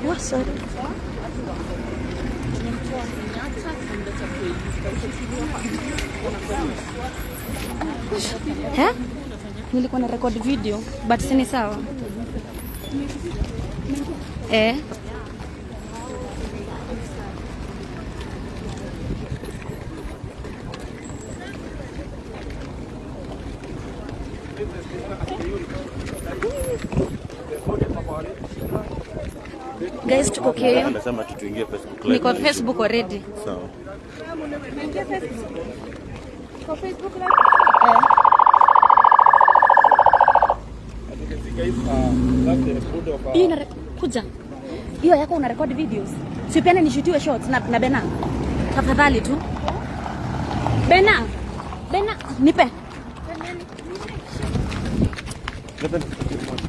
Oh, sorry. Eh? Nilikuwa na record video but sini sawa. Eh? Guys, tuko KU. Anasema tuingie Facebook live. Niko Facebook already. Sawa. Kwa Facebook live. Hii kuja. Hiyo yako una record videos. Sipiane nishutiwe shots na Bena. Tafadhali tu. Bena. Bena, nipe.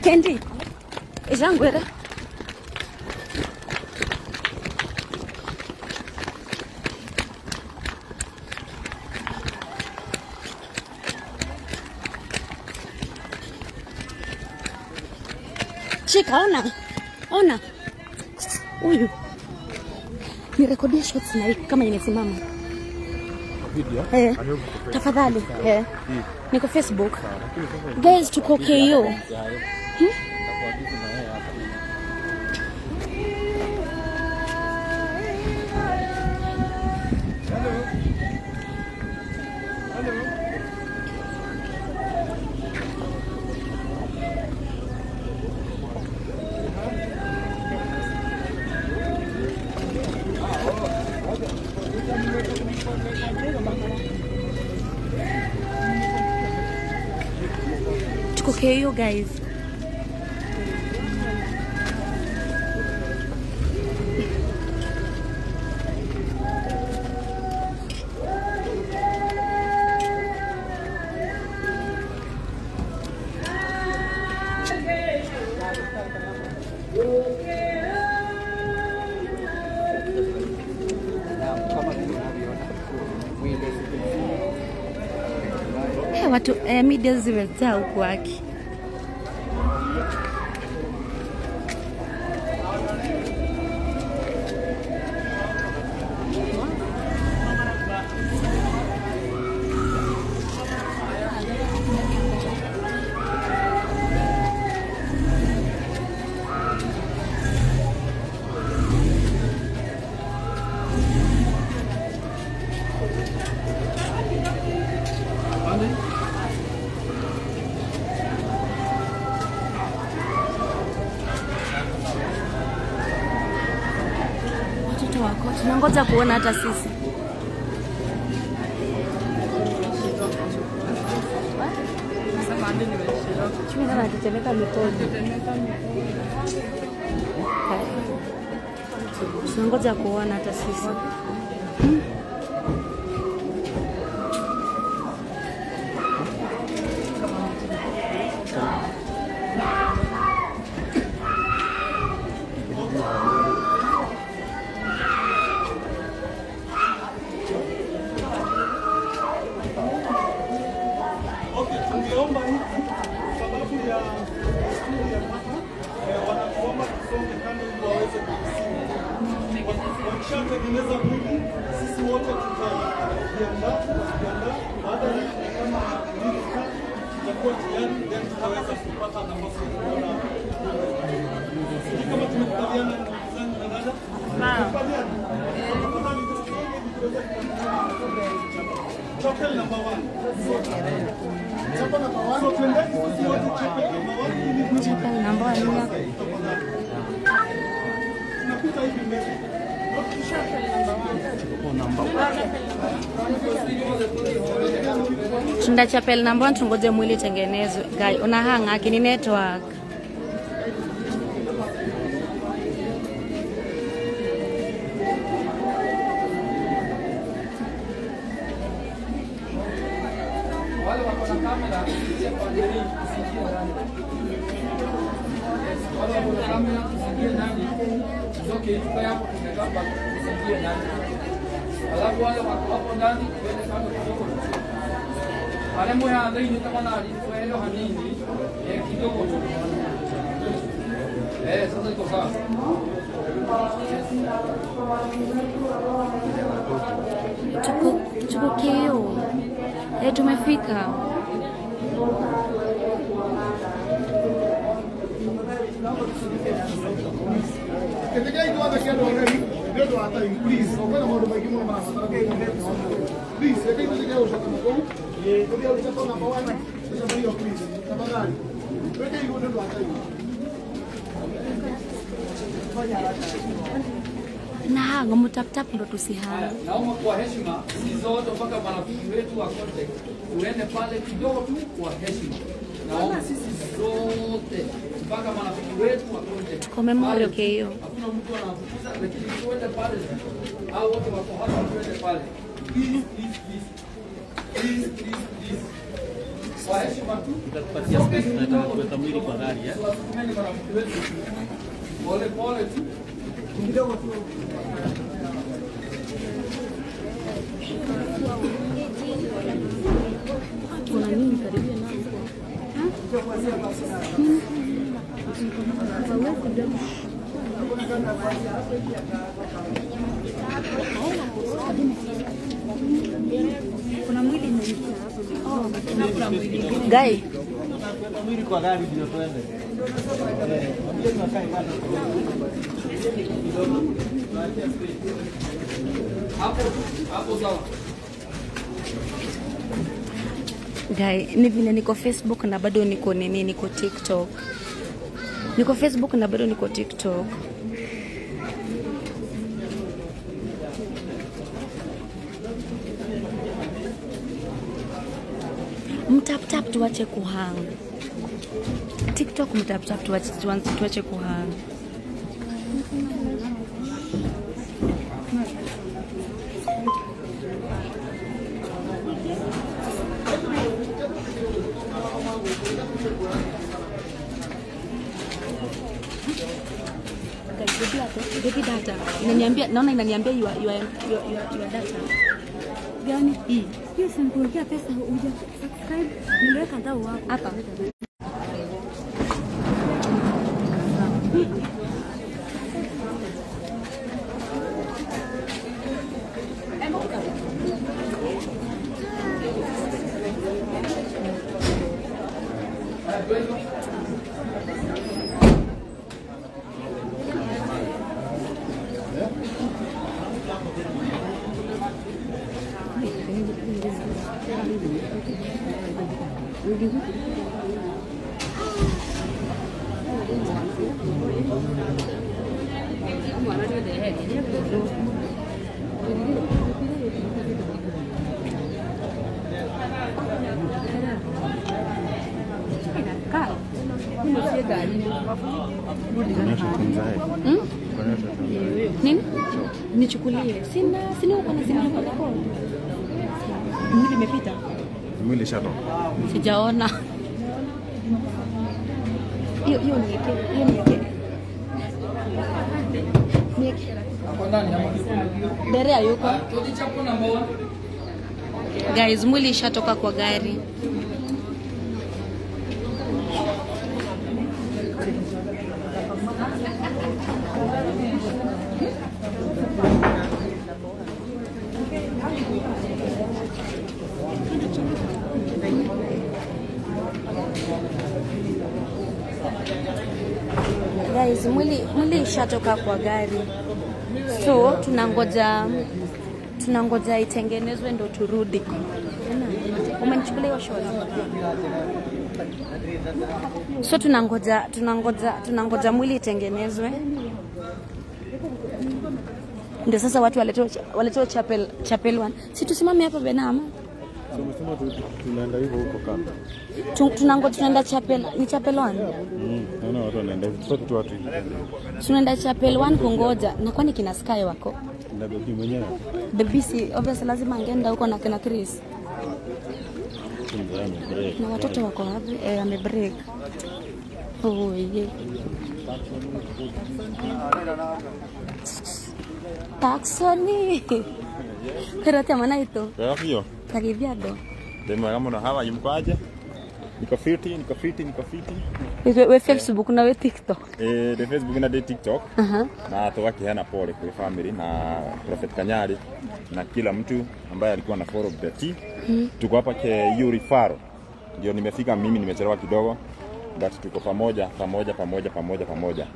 Kendi. Ejangwere. Shika, ona. Ona. Huyu. Nirekodie shots na hii kama imesimama. Video. Eh. Tafadhali. Eh. Niko Facebook. Guys, tuko KU. Tuko KU guys. Watu media zimejaa huku haki. Tunangoja kuona hata sisi. Chunga na tetemeka mikono. Tunangoja kuona hata sisi. Wakishatengeneza mwili, sisi wote tutajiandaa, baada ya kama mbili tatu tutakuwa tayari, then tutaweza kupata nafasi ya kuona. Sisi kama tumekubaliana na ndugu zangu na dada, tumekubaliana. Tafadhali tusonge ili tuweze kuona. Chapel number 1. Chapel number 1. So twendeni sisi wote chapel number 1 ili chapel number 1. Tunapita hivi mbele. Tunda chapel number 1, tungoje mwili tengenezwe. Guy, unahanga akini network. Tuko KO. Tumefika. Na ngomu tap tap ndo tusihang. Naomba kwa heshima sisi zote mpaka marafiki wetu wa contact tuende pale kidogo tu kwa heshima. Naomba sisi zote mpaka marafiki wetu wa contact. Tuko memorial KO. Hakuna mtu anafukuza lakini tuende pale. Hao wote wako hapa tuende pale. Please please please. Please please please. Kwa heshima tu tutakupatia space, tunataka kuweka mwili kwa gari eh. Marafiki wetu. Pole pole tu. Kidogo tu. Kuna nini karibia na kuna mwili inaingia hapo. Guy, mwili kwa gari ndio tuende. Hapo sawa. Guy, ni vile niko Facebook na bado niko nini, niko TikTok. Niko Facebook na bado niko TikTok. Mtap tap tuache kuhang. TikTok mtap tap tuache kuhang. Baby data. Inaniambia, naona inaniambia your data. Gani? Hii. Hiyo simkuwekea pesa huja subscribe. Niliweka ndao hapo. Hapa. Nini? Nichukulie. Sina uko na simu yako. Mwili imepita. Mwili shatoka. Sijaona. Hiyo niweke. Hiyo niweke. Niweke. Derea yuko. Guys, mwili ishatoka kwa gari. Guys, mwili ishatoka kwa gari. So tunangoja itengenezwe ndo turudi. Umenichukulia hiyo shot. So tunangoja mwili itengenezwe. Ndio sasa watu waletewe chapel 1. Si tusimame hapa Benama. So umesema tunaenda hivyo huko kando. Tunangoja tunaenda chapel, ni chapel 1. Naona watu wanaenda hivyo. Tufuate tu watu hivi. Tunaenda chapel 1 kungoja. Na kwani kina Sky wako? Na baby mwenyewe. Baby si obviously lazima angeenda huko na kina Chris. Na watoto wako wapi? Ame break. Oh yeah. Taxoni. Pero te mana ito. Pero hiyo. Tagiviado. Deme hagamos hawa yumkwaje? Niko fiti, niko fiti, niko fiti. We Facebook na we TikTok. The Facebook na the TikTok. Na tuwakiheana pole kwa family na Prophet Kanyari na kila mtu ambaye alikuwa na follow Betty. Tuko hapa KU Referral. Ndio nimefika mimi, nimechelewa kidogo. But tuko pamoja, pamoja, pamoja, pamoja, pamoja.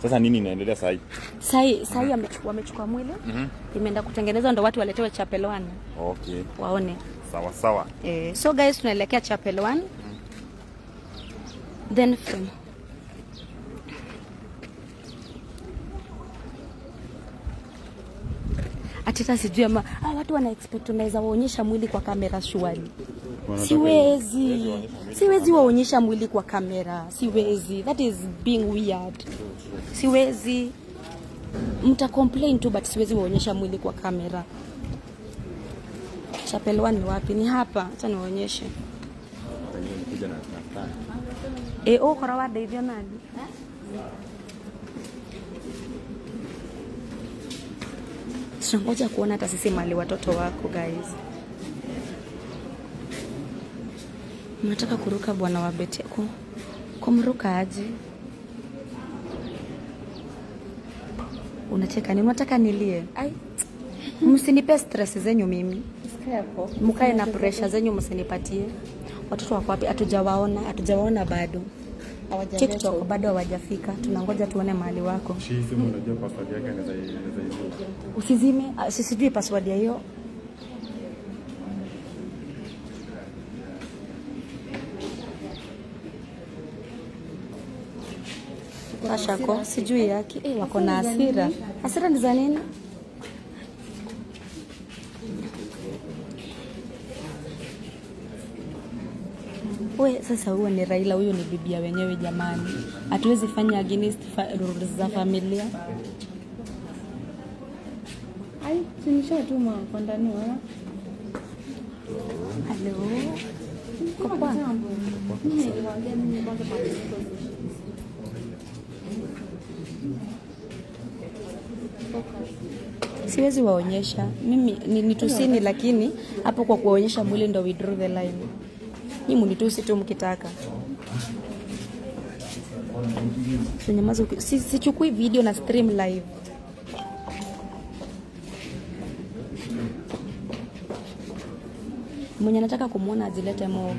Sasa nini inaendelea sasa hivi? Sahi wamechukua mwili. Imeenda kutengenezwa ndo watu waletewe Chapel 1. Okay. Waone. Sawa sawa. So guys, tunaelekea Chapel 1. Then from atita sijui ama watu wana expect tunaweza waonyesha mwili kwa kamera surely. Siwezi waonyesha mwili kwa kamera. Siwezi. That is being weird. Siwezi. Mta complain tu but siwezi waonyesha mwili kwa kamera. Chapel 1 ni wapi? Ni hapa. Acha niwaonyeshe. Okora wa nani? Tunangoja kuona hata sisi mali watoto wako guys. Mnataka kuruka bwana wa Betty. Kumruka aje? Unacheka nini? Unataka nilie? Ai. Msinipe stress zenyu mimi. Mkae na pressure zenyu msinipatie. Watoto wako wapi? Hatujawaona bado. TikTok bado hawajafika. Tunangoja tuone mahali wako. Simu unajua password yake anaweza izima. Usizime, sijui password ya hiyo. Ashako, sijui yake. Wako na hasira. Hasira ni za nini? We, sasa huo ni Raila, huyo ni bibia wenyewe jamani. Hatuwezi fanya against rules za familia. Ai, sinishatuma kwa ndani wala. Hello. Kwa siwezi waonyesha. Mimi ni tusini lakini hapo kwa kuwaonyesha mwili ndo we draw the line. Ni mnitusi tu mkitaka. Sinyamaza, sichukui video na stream live. Mwenye anataka kumuona azilete moga.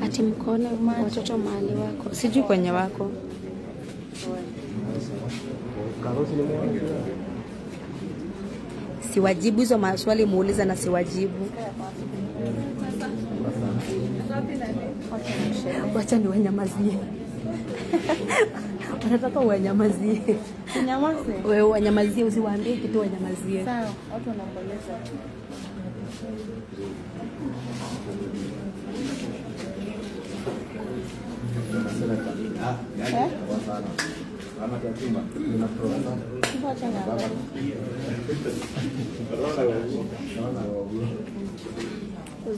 Ati mkono watoto mahali wako. Sijui kwenye wako. Siwajibu hizo maswali muuliza na siwajibu. Wacha ni wanyamazie. Wanataka wanyamazie. Unyamaze. Wewe wanyamazie, usiwaambie kitu, wanyamazie. Sawa, watu wanaomboleza.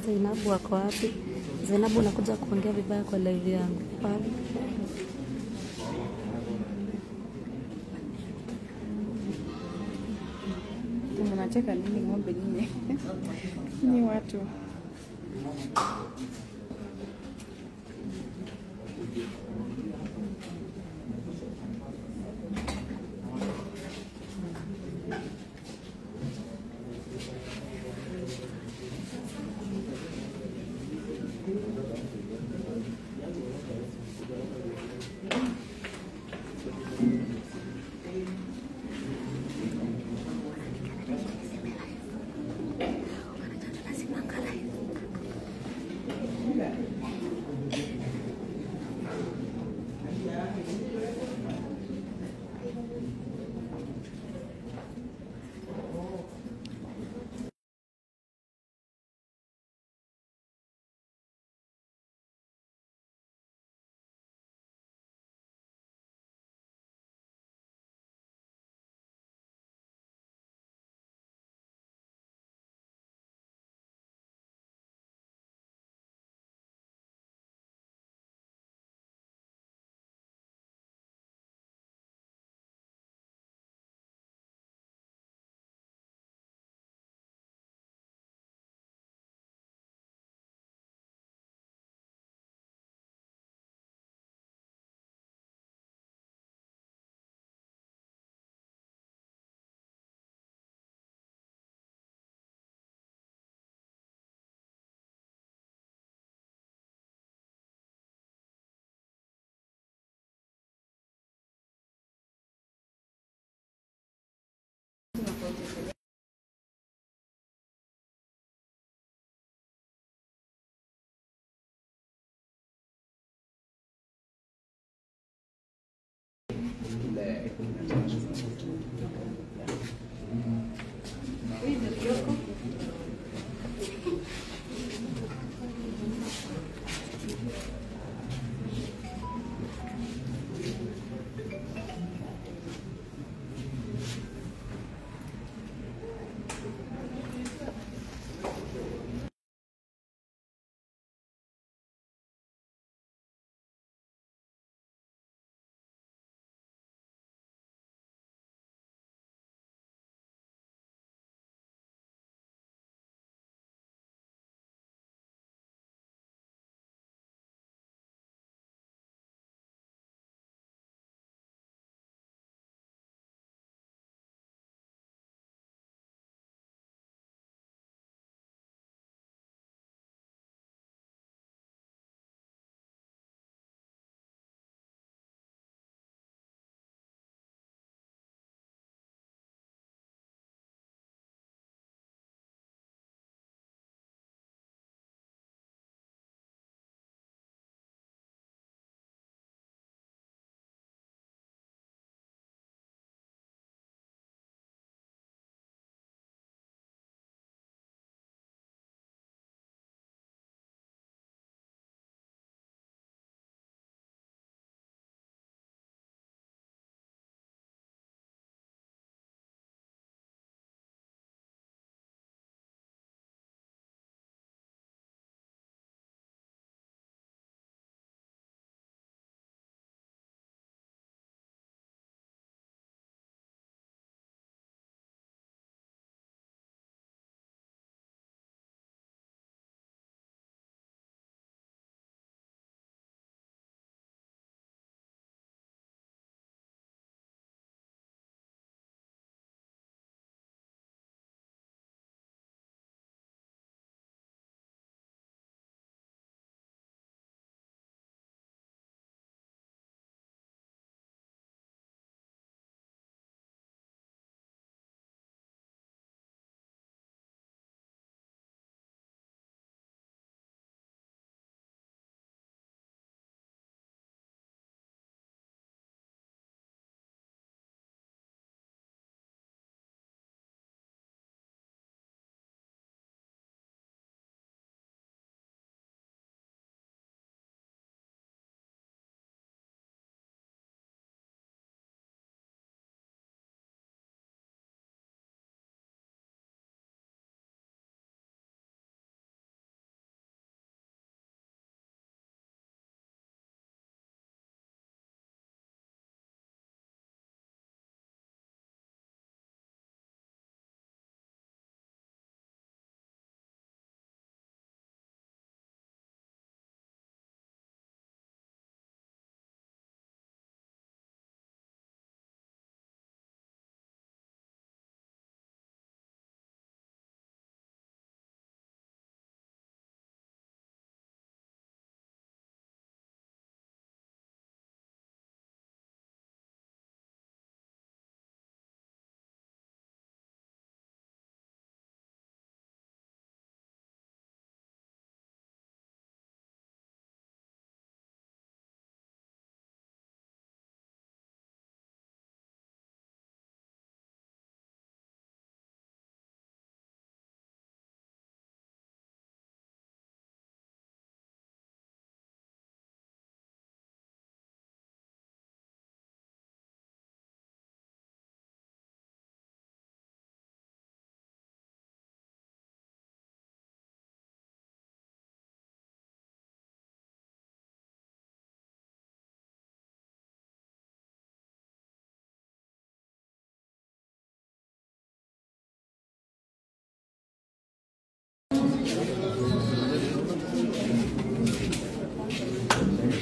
Zainabu wako wapi? Zainabu unakuja kuongea vibaya kwa live yangu. Wapi? Mnacheka nini ng'ombe nyinyi? Ni watu. Ile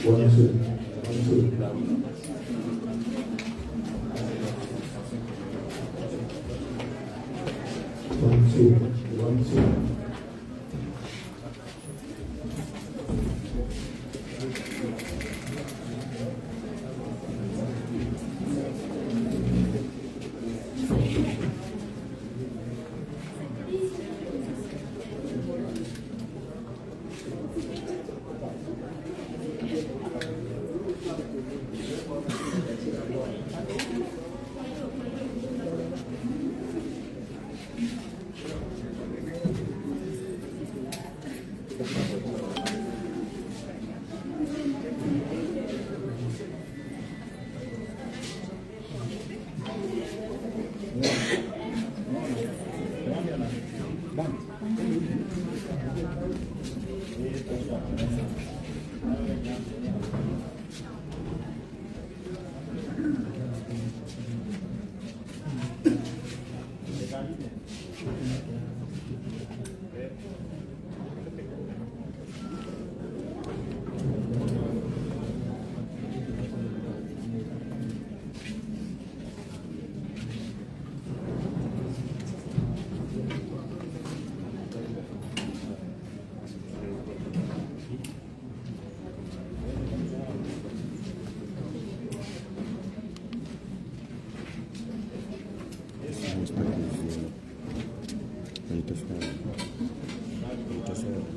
1, 2, 1, 2. 1, 2, 1, 2. Itafanya.